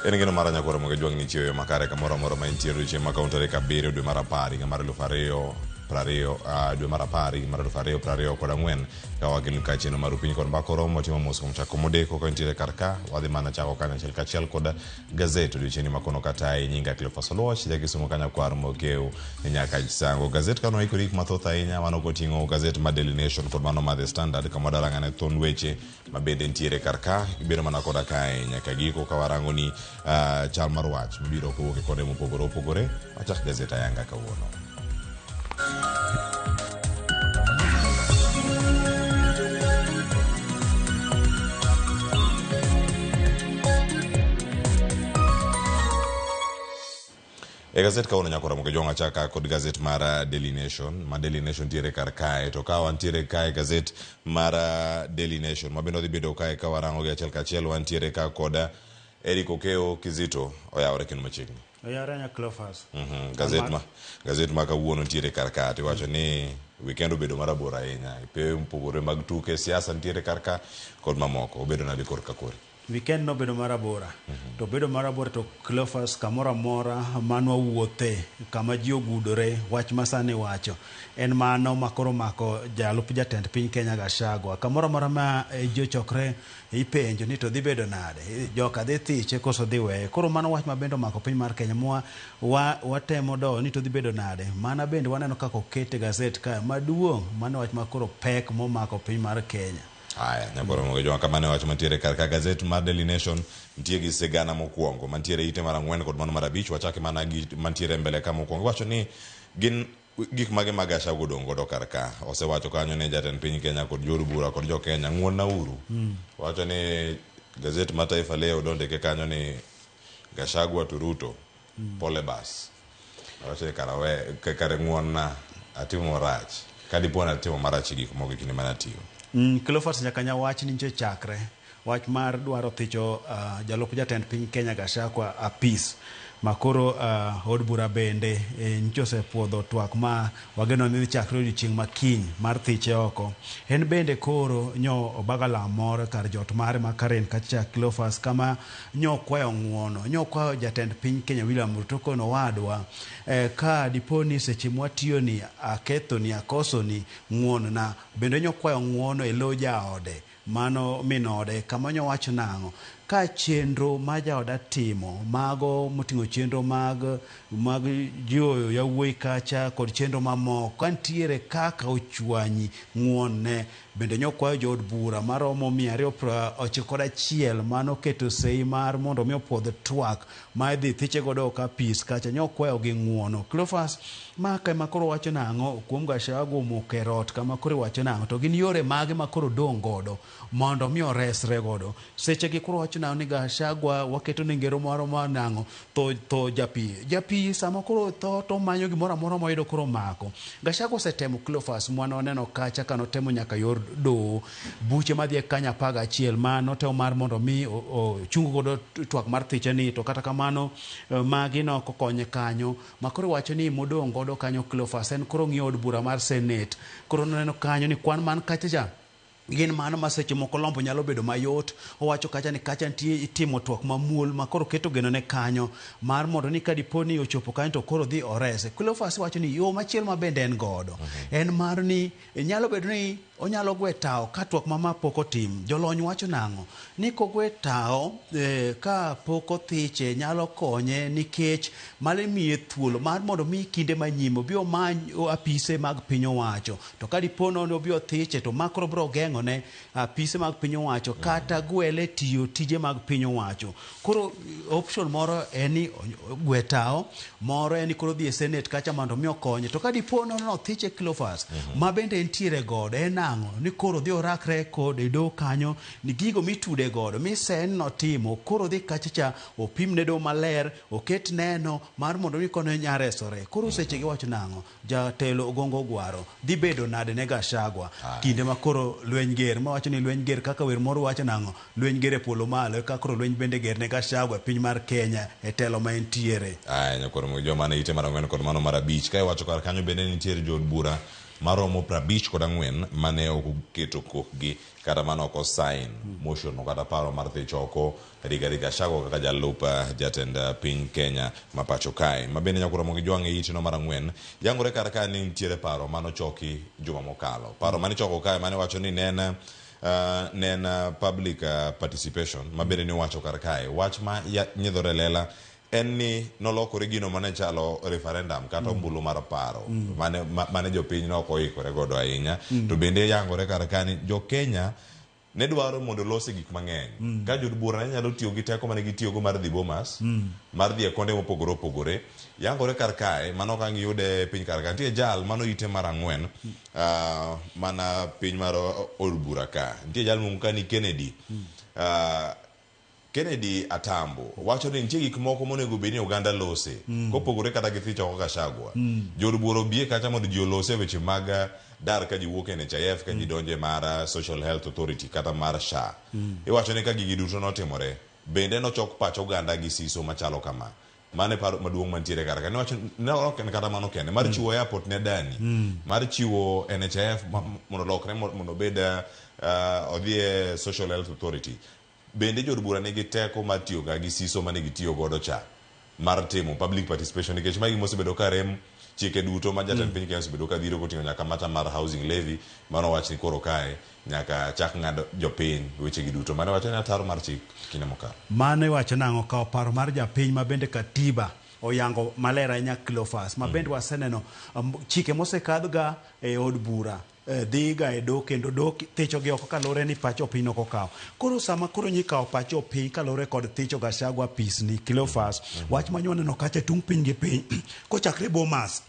En geno mara nyakoro moge jwang' ni chieyo makare kamoro amora ma intiere odiochieng' ma kawuono tarik 7 dwe mar 10 higa mar 2020 dwe mar 10 higa mar 2024 ka wakelo ka chenro mar piny kod mbaka oromo watimo mos kuom chako modeko ka intiere kar ka wadhi mana chako kanyachiel kachiel kod gazet odiochieng' ma kono kata e nyinga Cleophas Oluoch jakisumo kanyakwar Mokeu nyaka Sango. Gazet kano waikore gik mathoth ahinya mano koting'o gazet mar Daily Nation kod mano mar The Standard kama wadarang'ane thon weche ma bende nitiere kar ka ibedo mana koda kae nyaka giko ka warango ni chal mar wach mabiro kowuok e konde mopogore opogore. Wachak gazet ayanga kawuono. E gazet kawuono nyako Ramogi Jwang' achaka kod gazet mar Daily Nation ma Daily Nation tiere kar kae to ka wantiere kae gazet mar Daily Nation ma bende wadhi bedo kae ka warango gi achiel kachiel wantiere ka kod Eric Okeo Kizito oyawore kendo machiegni. Oyawore nya Cleophas. Gazet ma gazet ma kawuono nitiere kar ka to iwacho ni weekend obedo marabora ahinya e pewe mopogore mag tuke siasa nitiere kar ka kod mamoko obedo nade korka kori. Weekend nobedo marabora. To bedo marabora to Cleophas kamoro amora manwa wuothe kama ji ogudore wach ma sani wacho en mano ma koro omako jalup jatend piny Kenya Gachagua. Kamoro amora ma ji ochokre ipenjo ni to dhi bedo nade, joka dhi thiche koso dhi weye. Koro mano wach ma bende omako piny mar Kenya mwa watemo doyo ni to dhi bedo nade. Mana bende waneno kaka oket e gazet ka maduong' mano wach ma koro pek momako piny mar Kenya. Haya, nyakoro mogo joma kamano wach mantiere kar ka gazet mar Daily Nation nitie gi sigana mokwongo mantiere ite mar 4 kod mano mar 5 wachake mana gi mantiere mbele ka mokwongo iwacho ni gin gik mage ma Gachagua odong' godo kar ka osewacho kanyo ni jatend piny Kenya kod jood bura kod jo Kenya ng'uon nauru wacho ni gazet mar Taifa Leo dondike kanyo ni Gachagua to Ruto pole bas Awacho ni kara we kare ng'uon-na atimo marach ka dipo ni atimo marach e gik moko e kinde mane atiyo. Cleophas nyaka nya wach ni nche chakre wach mar dwaro thicho jalup jatend piny Kenya Gachagua apis makoro od bura bende nche osepuodho twak ma wageno ni dhi chakre odiochieng' ma kiny mar thiche oko. En bende koro nyo obago alam moro kar jot mare ma Karen kacha Cleophas kama Nyokwayo ng'uono, nyokwayo jatend piny Kenya William Ruto kono owadwa, ka dipo ni seche mwatiyoni akethoni, akosoni, ng'uon na. Bende nyokwayo ng'uono e lo jaode, mano min ode, kama nyowacho nang'o? Ka chenro ma jaoda timo, mago moting'o chenro mag mag jiwo yawuoyi kacha kod chenro mamoko, ka nitiere kaka ochwanyi, ng'uon ne. Bende nyokwayo jood bura maromo 291 mane oketo sei mar mondo mi opuodh twak ma idhi thiche godo oko apis kacha nyokwayo gi ng'uono. Cleophas, ma kama koro wacho nang'o kuom Gachagua omoko e rot kama koro iwacho nang'o to gin yore mage ma koro odong' godo mondo mi oresre godo. Seche gi koro wacho nang'o ni Gachagua waketo ne ngero moro mar nang'o tho tho japi. Japi sama koro tho to omanyo gimoro amora moyudo koro omako. Gachagua osetemo Cleophas mwana waneno kacha ka notemo nyaka yor doho buche madhi e kanyo 11 ma notemo mar mondo mi ochung godo twak mar thiche ni to kata kamano magi ne ok okonye kanyo ma koro iwacho ni modong' godo kanyo Cleophas en koro ng'iyo od bura mar Senate koro noneno kanyo ni kwan man kacha cha gin mano ma seche moko lombo nyalo bedo mayot. Owacho kacha ni kacha nitie itimo twak mamuol ma koro keto geno ne kanyo mar mondo ni ka dipo ni ochopo kanyo to koro dhi orese. Cleophas wacho ni yo machielo ma bende en godo en mar ni nyalo bedo ni onyalo gwe tawo ka twak ma ma pok otim. Jolony wacho nang'o? Ni kogwe tawo ka pok othiche nyalo konye nikech mano miye thuolo mar mondo mi kinde manyime obi omany apise mag piny owacho. To ka dipo nono obi othiche to ma koro biro geng'o ne apise mag piny owacho kata gwele tiyo tije mag piny owacho. Koro option moro en ni gwe tawo, moro en ni koro dhi e Senate kacha mondo mi okonye. To ka dipo nono othiche Cleophas, ma bende entiere godo en ang'o? Ni koro odhi orakre kod e doho kanyo ni gigo mitude godo misen notimo koro odhi kacha cha opimne doho maler, oket neno mar mondo mi kone nya resore. Koro seche gi wacho nang'o? Jatelo Ogongo Ogwaro dhi bedo nade ne Gachagua kinde ma koro lweny ger? Ma wacho ni lweny ger kaka wer moro wacho nang'o? Lweny ger e polo malo e kaka koro lweny bende ger ne Gachagua e piny mar Kenya e telo ma entiere. Aya nyakwar Mugi joma ne ite mar 4 kod mano mar 5. Ka iwacho kar kanyo bende nitiere jood bura maromo 54 mane ok oketo kokgi kata mane ok osign motion no kata paro mar dhi choko Rigathi Gachagua kaka jalup jatend piny Kenya ma pacho kae. Ma bende nyaka romo gi jwang' e itno mar ang'wen. Yangore kar kae ni nitiere paro mane ochoki juma mokalo. Paro mane ichoko kae mane wacho ni ne en ne en public participation ma bende niwacho kar kae. Wach ma nyiedhore lela en ni nolokore gino mane chalo referendum kata ombulu mar paro mane, mane jopiny ne ok oikore godo ahinya. To bende yangore kar kae ni jo Kenya ne dwaro mondo olose gik mang'eny. Ka jood bura ne nyalo tiyo gi teko mane gitiyogo mar dhi Bomas, mar dhi e konde mopogore opogore. Yangore kar kae, mano ka giyude piny kar ka. Nitie jal mano ite mar ang'wen, mana piny mar od bura ka. Nitie jal moro ka ni Kennedy. Kennedy Atambo wacho ni nitie gik moko monego bed ni oganda lose kopogore kata gi thicho oko Gachagua. Jood bura obie kacha mondo ji olose weche mag dar ka ji wuok e NHIF ka ji donje mar Social Health Authority kata mar SHA. Iwacho ni ka gigi duto notimore, bende nochok pach oganda gi siso machalo kama. Mano e paro maduong' mantiere kar ka. Niwacho ne ok en kata mano kende, mar chiwo airport ne Adani, mar chiwo NHIF mondo olokre mondo obed odhi e Social Health Authority. Bende jood bura nigi teko mar tiyo ga gi siso mane gitiyo godo cha mar timo public participation nikech ma gima osebedo ka rem chike duto ma jatend piny Kenya osebedo ka dhiro koting'o nyaka macha mar housing levy mano wach ni koro kae nyaka chak ng'ad jopiny weche gi duto mane wacho ni ataro mar chik kinde mokalo. Mano iwacho nang'o kawo paro mar japiny ma bende katiba oyango maler ahinya Cleophas ma bende waseneno chike mosekadh ga e od bura dhi ga e doho kendo doho thicho gi oko kaluwore ni pach jopiny ok okawo. Koro sama koro nyikawo pach jopiny kaluwore kod thicho Gachagua pisni Cleophas wach ma nwaneno kacha tung' piny gi piny kochakre Bomas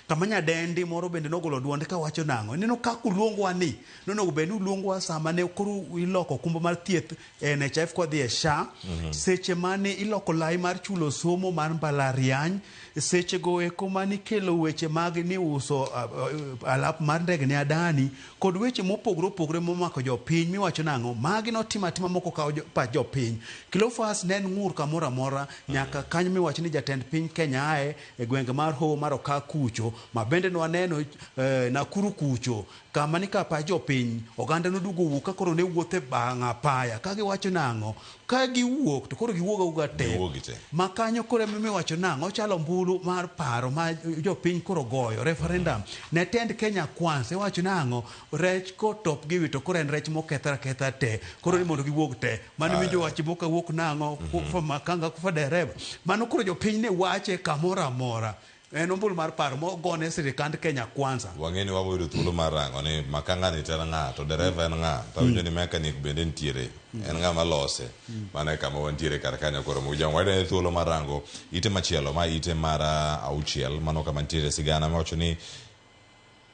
kama nyadendi moro bende nogolo duonde kawacho nang'o ineno kaka uluongwa ni nonego bed ni uluongwa sama ne koro iloko okumba mar thieth e NHIF kodhi e SHA seche mane iloko lai mar chulo somo mar mbalariany seche go eko mane ikelo weche mag ni uso alap mar ndege ne Adani kod weche mopogore opogore momako jopiny miwacho nang'o magi notimo atima moko kawo pach jopiny. Cleophas ne en ng'ur kamoro amora nyaka kanyo miwacho ni jatend piny Kenya ae e gwenge mar Hoho mar Okak kucho ma bende nwaneno Nakuru kucho kama ni ka pach jopiny oganda noduogo owuok ka koro ne wuotho e bang' apaya ka giwacho nang'o ka giwuok to koro giwuog awuoga te Giwuog te. ma kanyo koro ema iwacho nang'o ochalo ombulu mar paro ma jopiny koro goyo referendum ne tend Kenya Kwanza iwacho nang'o rech kotop gi wi to koro en rech mokethre aketha te koro ni mondo giwuog te mano winjo wach moka wuok nang'o kufa makanga kufa dereba mano koro jopiny ne wache kamoro amora en ombulu mar paro mogone sirikand Kenya Kwanza. Wang'e ni wabo yudo thuolo mar rango ni makanga ni to en ng'a to dereva en ng'a to awinjo ni mechanic bende nitiere en ng'a malose mano e kama wantiere kar kanyo koro Mujang wayudo thuolo mar rango ite machielo ma ite mar auchiel mano kama nitiere sigana mawacho ni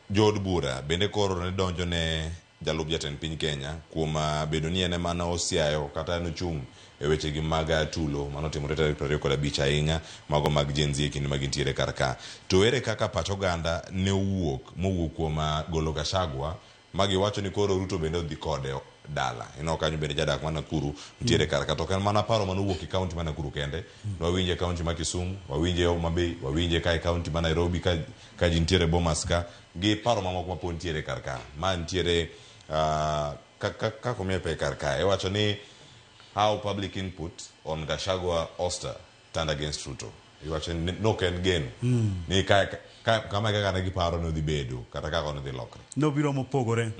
jood bura bende koro ne donjo ne jalup jatend piny Kenya kuom bedo ni en ema ne osiayo kata nochung' e weche gi mag tulo manotimore tarik 25 ahinya mago mag Gen Z e kinde ma gintiere kar ka. To ere kaka pach oganda ne owuok mowuok kuom golo Gachagua ma giwacho ni koro Ruto bende odhi kode dala. Ineno kanyo bende jadak ma Nakuru nitiere kar ka. To ok en mana paro manowuok e kaunti ma Nakuru kende. Wawinje e kaunti ma Kisumu, wawinje e Homa Bay, wawinje ka e kaunti ma Nairobi ka ji nitiere Bomas ka gi paro mamoko ma pod nitiere kar ka. Ma nitiere kaka omiye pek kar kae. Iwacho ni how public input on Gachagua ouster turned against Ruto. Iwacho ni nok en geno. Ni ka, kama e kaka ne giparo ni odhi bedo kata kaka ne odhi lokre. Nobiro mopogore.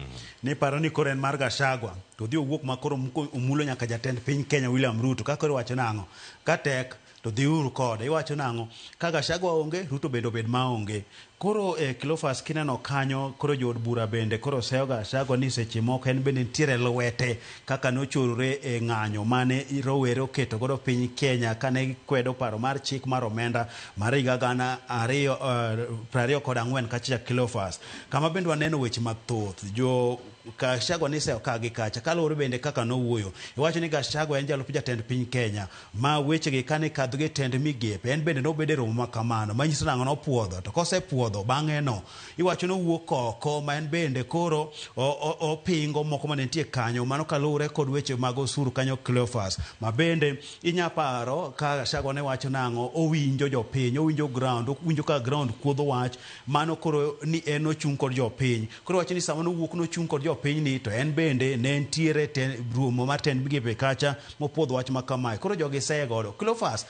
Ni paro ni koro en mar Gachagua to odhi owuok ma koro omulo nyaka jatend piny Kenya William Ruto. Ka koro iwacho nang'o? Ka tek to dhiuru kode. Iwacho nang'o? Ka Gachagua onge, Ruto bende obed maonge. Koro Cleophas kineno kanyo, koro jood bura bende koro seyo Gachagua ni seche moko en bende nitiere lwete kaka nochorore e ng'anyo mane rowere oketo godo piny Kenya kane gikwedo paro mar chik mar omenda mar higa 2024 kacha Cleophas. Kama bende waneno weche mathoth. Jo Gachagua niseyo ka gi kacha kaluwore bende kaka nowuoyo. Iwacho ni Gachagua en jalup jatend piny Kenya ma wechegi kane kadhogi e tend migepe en bende nobedo e romo ma kamano manyiso nang'o nopuodho to kosepuodho bang'e no iwacho ni owuok oko ma en bende koro opingo moko mane nitie kanyo mano kaluwore kod weche mag osuru kanyo Cleophas ma bende inya paro ka Gachagua ne wacho nang'o owinjo jopiny owinjo ground owinjo ka ground kuodho wach mano koro ni en ochung' kod jopiny. Koro wacho ni sama nowuok nochung' kod jopiny ni to en bende ne entiere romo mar tend migepe kacha mopuodho wach ma kamae. Koro jogi seye godo. Cleophas,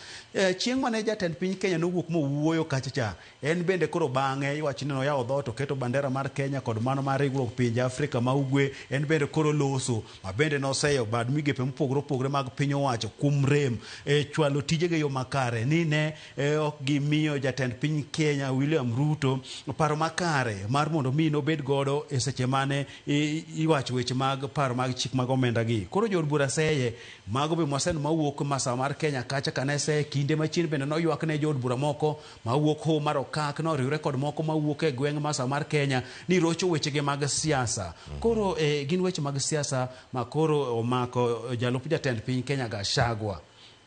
chieng' mane jatend piny Kenya nowuok mowuoyo kacha cha, en bende koro bang'e iwacho ni noyawo dhoot oketo bandera mar Kenya kod mano mar riwruok pinje Afrika ma Ugwe, en bende koro loso ma bende noseyo bad migepe mopogore opogore mag piny owacho kuom rem e chwalo tijegi e yo makare ni ne ok gimiyo jatend piny Kenya William Ruto paro makare mar mondo mi nobed godo e seche mane iwacho weche mag paro mag chik mag omenda gi. Koro jood bura seye mago be mwasen mawuok masawa mar Kenya kacha kane seye kinde machien bende noywak ne jood bura moko mawuok Hoho mar Okak noriwre kod moko mawuok e gweng' masawa mar Kenya ni rocho wechege mag siasa. Koro gin weche mag siasa ma koro omako jalup jatend piny Kenya Gachagua.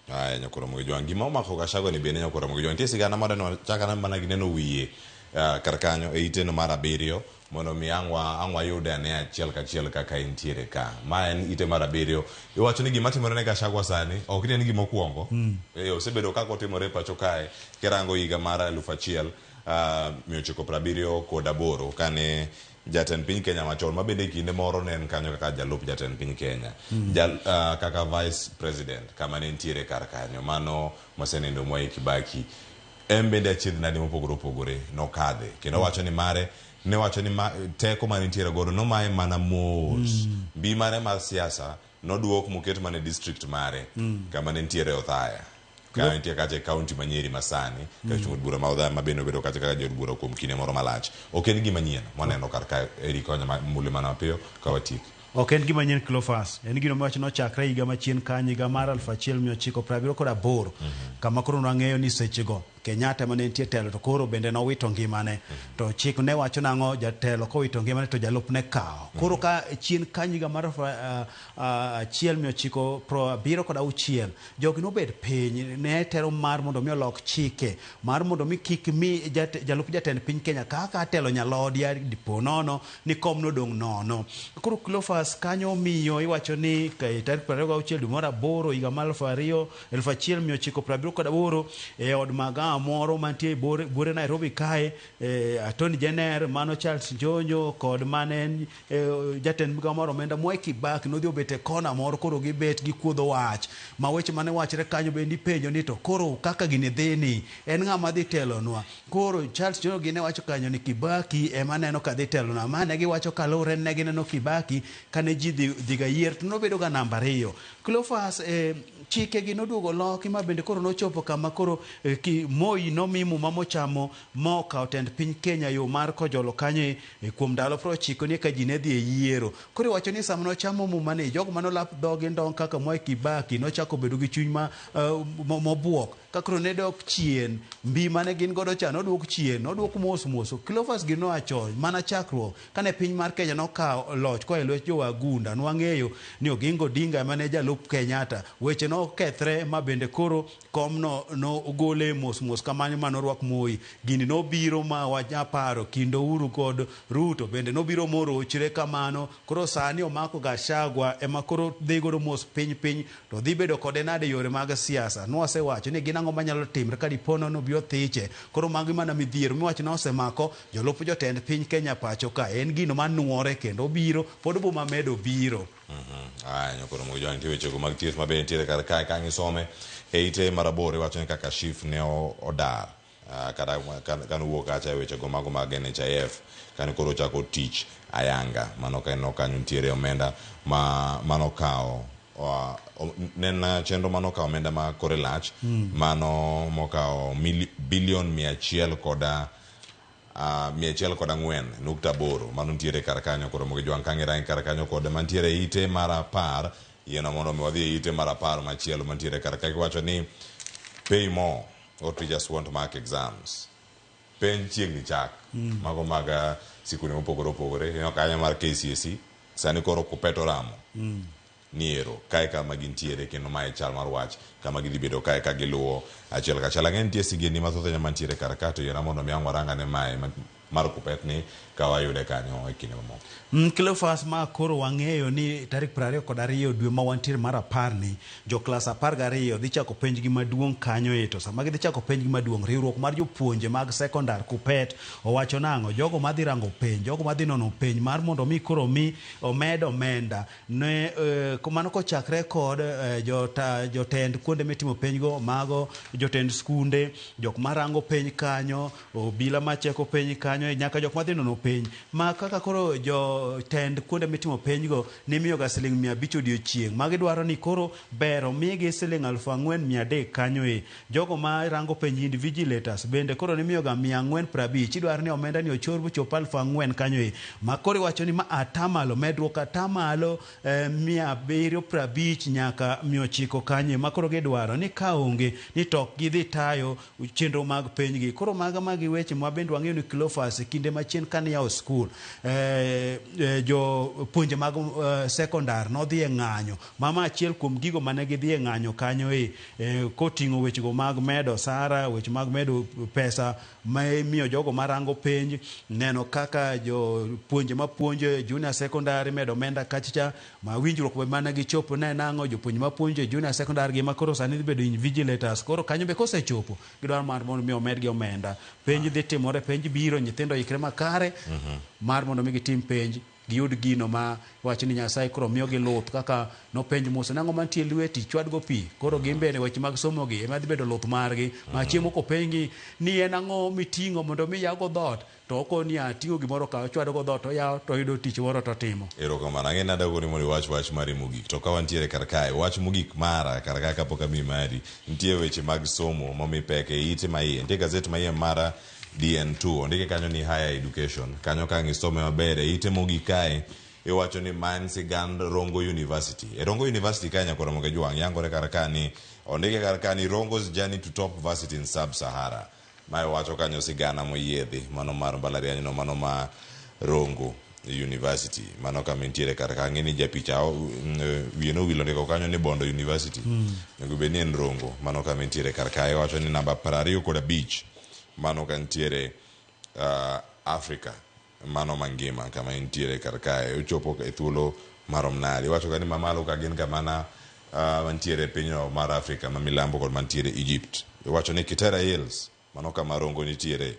Aya nyakoro Mogi Jwang'. Gima omako Gachagua ni bende nyakoro Mogi Jwang'. Nitie sigana moro ne chakana mana gi neno wiye kar kanyo e iteno mar 7 mondo mi ang' wayude ane achiel kachiel kaka entiere ka. Ma en ite mar 7. Iwacho ni gima timore ne Gachagua sani ok ni en gima okuongo. Osebedo kaka otimore e pacho kae kirango higa mar 1978 kane jatend piny Kenya machon ma bende kinde moro ne en kanyo kaka jalup jatend piny Kenya kaka vice president kama ne nitiere kar kanyo mano mosenindo Mwai Kibaki en bende achiedh nade mopogore opogore nokadhe kendo wacho ni mare ne wacho ni teko mane nitiere godo nomaye mana mos. Mbi mare mar siasa noduok moket mana e district mare kama ne nitiere Othaya ka nitie kacha e county ma Nyeri masani ka chung' od bura ma Othaya ma bende obedo kacha kaka jaod bura kuom kinde moro malach. Ok en gima nyien mwaneno kar ka eri konya mule mana mapiyo ka watiek. Ok en gima nyien Cleophas, en gino miwacho nochakre higa machien kanyo higa mar 1978 kama koro nwang'eyo ni sechego Kenyatta ema ne nitie telo to koro bende nowito ngimane. To chik ne wacho nang'o jatelo kowito ngimane to jalupne kawo. Koro ka chien kanyo higa mar 1976 jogi nobet piny ne tero mar mondo mi olok chike mar mondo mi kik mi jalup jatend piny Kenya kaka telo nyalodia dipo nono ni kom nodong' nono. Koro Cleophas kanyo miyo iwacho ni tarik 26 dwe mar 8 higa mar 1978 e od magawa moro mantie buore Nairobi kae Attorney General mano Charles Njonjo kod mane en jatend migawo mar omenda Mwai Kibaki nodhi obet e kona moro koro gibet gikuodho wach ma weche mane wachre kanyo bende ipenjo ni to koro kaka gini dhi ni en ng'ama dhi telonwa. Koro Charles Njonjo gine wacho kanyo ni Kibaki ema neno ka dhi telonwa. Ma ne giwacho kaluwore ne gineno Kibaki kane ji dhi ga yier to nobedo ga namba 2. Cleophas chike gi noduogo loki ma bende koro nochopo kama koro Moi nomi muma mochamo mokawo tend piny Kenya yo mar kojolo kanyo kuom ndalo 90 ni ka ji ne dhi e yiero. Koro iwacho ni sama nochamo muma ni jogo manolap dhogi ndong' kaka Mwai Kibaki nochako bedo gi chuny ma mobuok ka koro ne dok chien mbi mane gin godo cha noduok chien noduok mos mos. Cleophas gi nowacho mana chakruok kane piny mar Kenya nokawo loch koa e lwet jowagunda nwang'eyo ni Oginga Odinga ema ne jalup Kenyatta. Weche nokethre ma bende koro komno nogole mos mos kamano ma norwak Moi. Gini nobiro ma wanyaparo kind Uhuru kod Ruto bende nobiro morochre kamano. Koro sani omako Gachagua ema koro dhi godo mos piny piny to dhi bedo kode nade yore mag siasa. Nwasewacho ni gin ang'o manyalo timre ka dipo nono obi othiche. Koro magi mana midhiero miwacho ni osemako jolup jotend piny Kenya pacho ka en gino manuore kendo obiro pod oboma medo biro. Aya nyokoro Mogi Jwang' nitie wechego mag thieth ma bende nitiere kar kae ka ang' isome e ite mar 8 iwacho ni kaka SHIF ne odar kata kane owuok kacha e wechego mago mag NHIF kane koro ochako tich ayanga mano ka ineno kanyo nitiere omenda ma manokawo ne en chenro manokawo omenda ma kore lach mano mokawo bilion 104.8 mano nitiere kar kanyo koro Mogi Jwang' ka ng'irangi kar kanyo kod mantiere e ite mar 10 yieno mondo mi wadhi e ite mar 10 machielo mantiere kar kae kiwacho ni pay more or teachers won't mark exams. Penj chiegni chak mago mag sikunde mopogore opogore ineno kanyo mar KCSE Sani koro Kuppet oramo ni ero kae kama gintiere kendo mae chal mar wach kama gidhi bedo kae ka giluwo achiel kachiel. Ang'e nitie sigendni mathoth ahinya mantiere kar ka to yiena mondo mi ang' warang ane mae mar Kuppet ni ka wayude kanyo e kinde mamoko. Cleophas, ma koro wang'eyo ni tarik 22 dwe ma wantiere mar 10 ni jo klas 12 dhi chako penjgi maduong' kanyo e to sama gidhi chako penjgi maduong' riwruok mar jopuonje mag sekondar Kuppet owacho nang'o jogo madhi rango penj jogo madhi nono penj mar mondo mi koro mi omed omenda ne mano kochakre kod jotend kuonde mitimo penjgo mago jotend skunde jok marango penj kanyo obila macheko penj kanyo nyaka jok madhi nono penj ma kaka koro jotend kuonde mitimo penjgo nimiyoga siling 500 odiochieng' magidwaro ni koro ber omigi siling 4,300 kanyo e jogo ma rango penj invigilators bende koro nimiyoga 450 idwaro ni omenda ni ochor bochop 4,000 kanyo e ma koro iwacho ni ma atamalo medruok atamalo 750 nyaka 900 kanyo ma koro gidwaro ni ka onge ni to ok gidhi tayo chenro mag penjgi. Koro maga magi weche ma bende wang'eyo ni Cleophas kinde machien kane yawo skul jopuonje mag sekondar nodhi e ng'anyo mama achiel kuom gigo mane gidhi e ng'anyo kanyo e koting'o wechego mag medo osara weche mag medo pesa ma imiyo jogo marango penj neno kaka jopuonje mapuonjo e junior secondary medo omenda kachacha ma winjruok be mane gichopo ne nang'o jopuonj mapuonjo e junior secondary gi ma koro sani dhi bedo invigilators koro kanyo be kosechopo gidwaro mar mondo mi omedgi omenda penj dhi timore penj biro nyithindo ikre makare mar mondo mi gitim penj giyud gino ma wacho ni Nyasaye koro miyogi luth kaka nopenj Musa nang'o mantie lweti chwadgo pi koro gin bende weche mag somo gi ema dhi bedo luth margi ma chieng' moko openjgi ni en ang'o miting'o mondo mi yawgo dhoot to okoni ating'o gimoro ka ochwadogo dhoot oyawo to oyudo tich moro to otimo. Erokamano. Ang'e ni adagoni mondo iwach wach mari mogik. To ka wantiere kar kae, wach mogik mara kar kae kapok amiyi mari, nitie weche mag somo momi pek e ite maiye. Nitie gazet maiye mara DN2, ondike kanyo ni higher education. Kanyo ka ang' isome maber e ite mogik kae, iwacho ni ma en sigand Rongo University. E Rongo University kae Nyakwar Ramogi Ajwang' yangore kar ka ni ondike kar ka ni Rongo's journey to top varsity in Sub-Sahara. Mae wacho kanyo sigana moyiedhi mano mar mbalariany no mano ma Rongo University mano kama entiere kar ka ang'e ni japicha wiye nowil ondiko kanyo ni Bondo University onego bed ni en Rongo mano kama entiere kar kae wacho ni namba 25 mano ka nitiere Africa mano mangima kama entiere kar kae ochopo e thuolo marom nade iwacho ka ni mamalo ka gin kamana mantiere e pinyno mar Afrika ma milambo kod mantiere Egypt. Iwacho ni Kitera Hills mano kama Rongo nitiere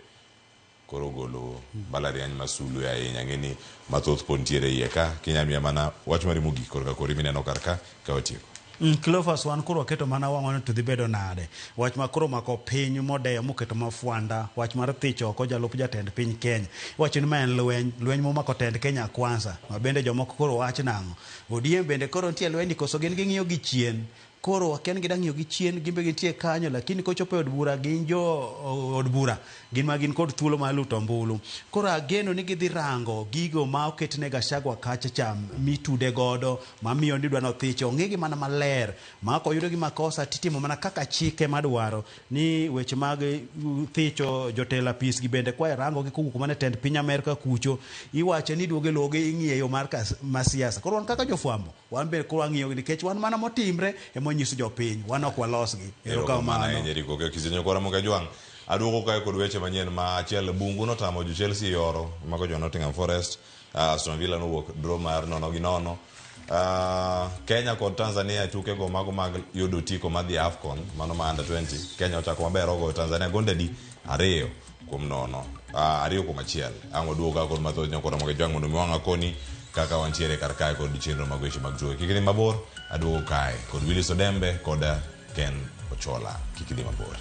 koro golo mbalariany ma sulwe ahinya ng'e ni mathoth pod nitiere iye ka kinya miya mana wach mari mogik korka kori mineno kar ka ka watieko. Cleophas wan koro waketo mana wang'wa ni to dhi bedo nade wach ma koro mako piny modeyo moketo mafwanda wach mar thich oko jalup jatend piny Kenya iwacho ni ma en lweny lweny momako tend Kenya Kwanza ma bende jomoko koro wach nang'o ODM bende koro nitie lweny koso gin ging'iyo gi chien koro wakia ni gida ng'iyo gi chien gin be gintie kanyo lakini kochopo e od bura gin jo od bura gin ma gin kod thuolo mar luto ombulu koro ageno ni gidhi rango gigo ma oketne Gachagua kacha cha mitude godo mamiyo ni dwa nothiche ong'igi mana maler ma koyudo gi makosa titimo mana kaka chike madwaro ni weche mag thicho jotelo apis gi bende kwa rango gi kowuok mana e tend piny Amerka kucho iwacho ni duoge loge ing'iye yo mar ma siasa koro wan kaka jofwambo wan be koro wang'iyo gi nikech wan mana motimre ema wanyiso jopiny wan ok walosgi erokamano ahinya Eric Okeyo Kisenyo kora Ramogi Ajwang' aduogo kae kod weche manyien ma achiel bungu notamo jo Chelsea yoro mako jo Nottingham Forest Aston Villa nowuok draw mar 0-0 Kenya kod Tanzania tuke go mago mag yudo otiko madhi AFCON mano ma under 20 Kenya ochako maber ogoyo Tanzania gonde adi 2-0 2-1 ang' waduogo ka kod mathoth nyakora Ramogi Ajwang' mondo mi wang' akoni kaka wantiere kar kae kod chenro mag weche mag tuke kik idhi mabor aduogo kae kod Willis Odembe kod Ken Ochola kik idhi mabor.